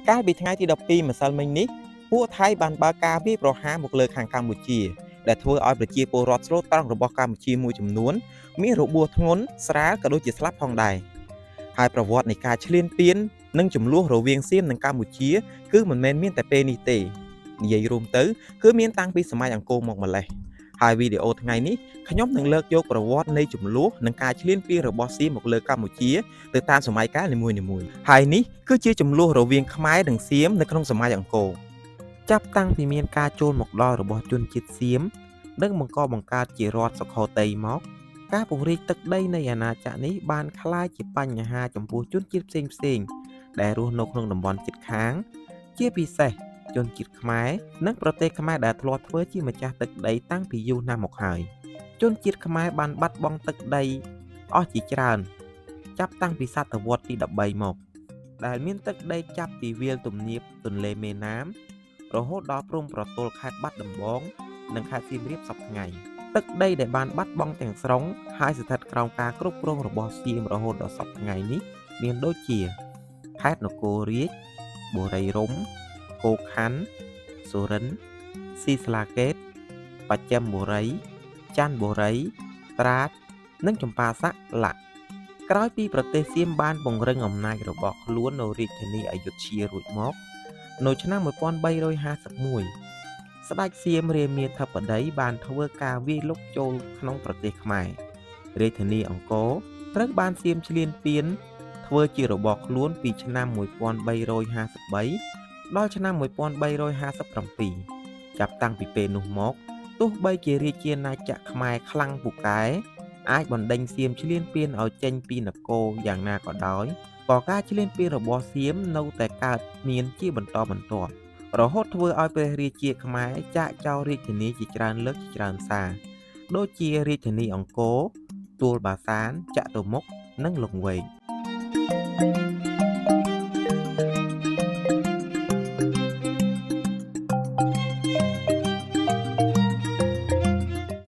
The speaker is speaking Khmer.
កាលពីថ្ងៃទី12ម្សិលមិញនេះពួកថៃបានបើកការវាយប្រហារមកលើខាងកម្ពុជាដែលធ្វើឲ្យប្រជាពលរដ្ឋស្លូតត្រង់របស់កម្ពុជាមួយចំនួនមានរបួសធ្ងន់ស្រាលក៏ដូចជាស្លាប់ផងដែរហើយប្រវត្តិនៃការឈ្លានពាននិងចំនួនរវាងសៀមនិងកម្ពុជាគឺមិនមែនមានតែពេលនេះទេនិយាយរួមទៅគឺមានតាំងពីសម័យអង្គរមកម្លេះហើយវីដេអូថ្ងៃនេះខ្ញុំនឹងលើកយកប្រវត្តិនៃចំនួននិងការឈ្លានពានរបស់សៀមមកលើកម្ពុជាទៅតាមសម័យកាលនីមួយៗហើយនេះគឺជាចំនួនរវាងខ្មែរនិងសៀមនៅក្នុងសម័យអង្គរចាប់តាំងពីមានការចូលមកដល់របស់ជនជាតិសៀមនិងបង្កបង្កើតជារដ្ឋសុខោទ័យមកការពង្រីកទឹកដីនៃអាណាចក្រនេះបានក្លាយជាបញ្ហាចំពោះជនជាតិផ្សេងៗដែលរស់នៅក្នុងតំបន់ជិតខាងជាពិសេសជនជាតិខ្មែរនិងប្រទេសខ្មែរដែលធ្លាប់ធ្វើជាម្ចាស់ទឹកដីតាំងពីយូរណាស់មកហើយជនជាតិខ្មែរបានបាត់បង់ទឹកដីអស់ជាច្រើនចាប់តាំងពីសតវត្សទី13មកដែលមានទឹកដីចាប់ពីវាលទំនាបទន្លេមេណាមរហូតដល់ព្រំប្រទល់ខេត្តបាត់ដំបងនិងខេត្តសៀមរាបសព្វថ្ងៃទឹកដីដែលបានបាត់បង់ទាំងស្រុងហើយស្ថិតក្រោមការគ្រប់គ្រងរបស់សៀមរហូតដល់សព្វថ្ងៃនេះមានដូចជាខេត្តនគររាជបុរីរម្យគោកខណ្ឌសុរិន្ទស៊ីស្លាកេតបច្ចឹមបុរីចន្ទបុរីត្រាតនិងចម្ប៉ាសាក់ឡាក់ក្រោយពីប្រទេសសៀមបានពង្រឹងអំណាចរបស់ខ្លួននៅរាជធានីអយុធ្យារួចមកនៅឆ្នាំ1351ស្ដេចសៀមរាមាធិបតីបានធ្វើការវាយលុកចូលក្នុងប្រទេសខ្មែររាជធានីអង្គរត្រូវបានសៀមឈ្លានពានធ្វើជារបស់ខ្លួនពីឆ្នាំ1353ដល់ឆ្នាំ1357ចាប់តាំងពីពេលនោះមកទោះបីជារាជាណាចក្រខ្មែរខ្លាំងពូកែអាចបណ្ដេញសៀមឈ្លានពានឲ្យចេញពីនគរយ៉ាងណាក៏ដោយក៏ការឈ្លានពានរបស់សៀមនៅតែកើតមានជាបន្តបន្ទាប់រហូតធ្វើឲ្យព្រះរាជាខ្មែរចាកចោលរាជធានីជាច្រើនលើកជាច្រើនសារដូចជារាជធានីអង្គរទួលបាសានចតុមុខនិងលង្វែក។